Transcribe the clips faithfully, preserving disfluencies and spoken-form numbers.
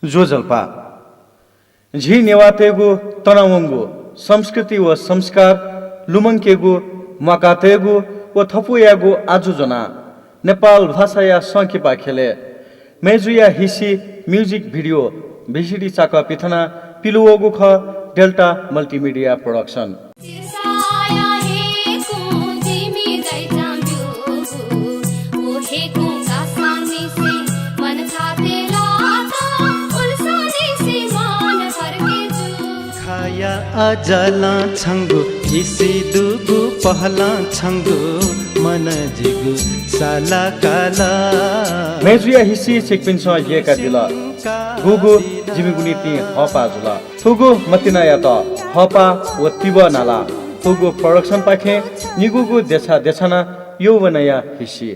ज्वजलपा। झी नेवाःतय्गु तनावंगु संस्कृति व संस्कार लुमंकेगु, म्वाकातयेगु व थपुयायेगु आजु ज्वनाः नेपाल भाषाया संकिपा ख्यलय् मय्जुया हिसि music video VCD चाकः पिथनाः पिलुवःगु खः Delta Multimedia Production। खाया अजलं छंगु, इसी दुगु पहलं छंगु, मन जिगु साला काला। मय्जुया हिसि छिकपिन्सं यय्कादिल। गुगु जिमिगु निंतिं हःपाः जुल। थुगु मतिनायात हःपाः व तिबः नालाः थुगु production पाखें निगूगु देछाः देछाना यौवनया हिसि।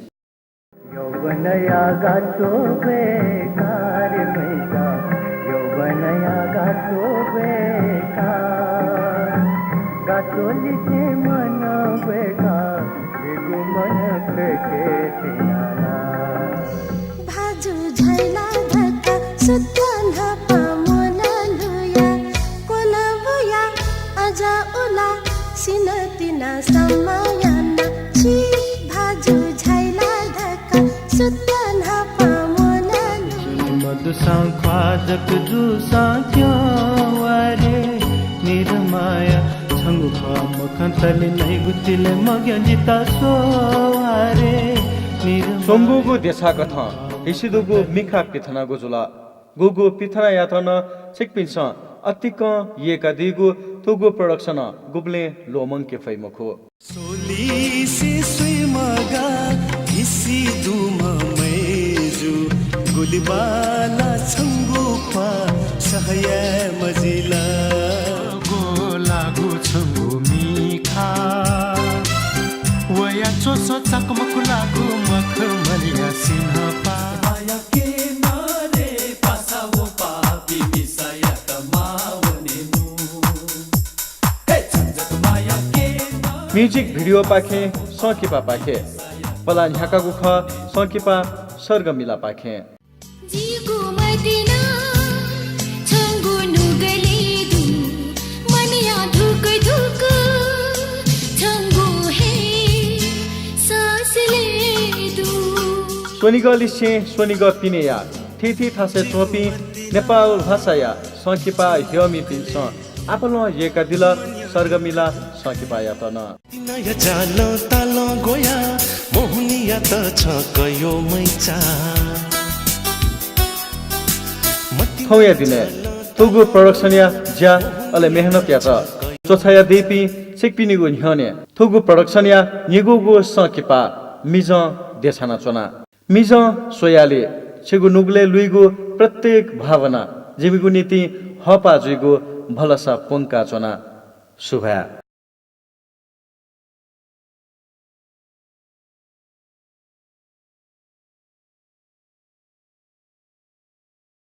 यौवनया गातो बेकार मैसा, यौवनया गातो बेकार, गातो लिसे मन बेकार, जिगु मन प्रेके सिनाना। भाजु झैला धक्का सुत्त न्हापा मोला लुया, कोला बुया अजा उला सिनतिना समायाना छि भाजु झैला धक्का सुत्त न्हापा मोला लुया। मधुसां ख्वाजक दुसां क्यं वारे निरमाया छंगु ख्वाः मखंतले नइगु तिले मग्यं जिता सोवारे निरमा। स्वंगूगु देछाकथं हिसिदुगु मिखा पिथनागु जुल। गुगु पिथनायात नं छिकपिन्सं अतिकं यय्कादीगु थुगु production गुबलें ल्वःमंके फइ मखु। सोलिसे स्वइमगा हिसि दुम्ह मय्जु, गुलिबाला छंगु ख्वाः सहया मजिला। गो लागु छंगु मिखा, वया च्वस चकमक लागु मखमलया सिन्हपा। Music video पाखें संकिपा पाखें पलाः न्ह्याकागु खः संकिपा सर्गमिला पाखें। जिगु मतिना छंगु नुगलय् दु, मनया धुक धुक छंगु हे सासलय् दु। स्वनिगःलिसें स्वनिगः पिनेया थीथी थासय् च्वंपिं नेपाल भाषाया संकिपा ह्यःमिपिन्सं आपालं यय्कादिल सर्गमिला संकिपायात नं। तिनाया जालं तालं ग्वया मोहनीयात छकः यःमैचा। थौंया दिनय् थुगु production या ज्या अले मेहनतयात च्वछायादीपिं छिकपिनिगु न्ह्यःने थुगु production या निगूगु संकिपा मिजं देछानाच्वना। मिजं स्वयालि छिगु नुगलय् लुइगु प्रत्येक भावना जिमिगु निंतिं हःपाः जुइगु भलसा प्वंकाच्वना। सुभाय्।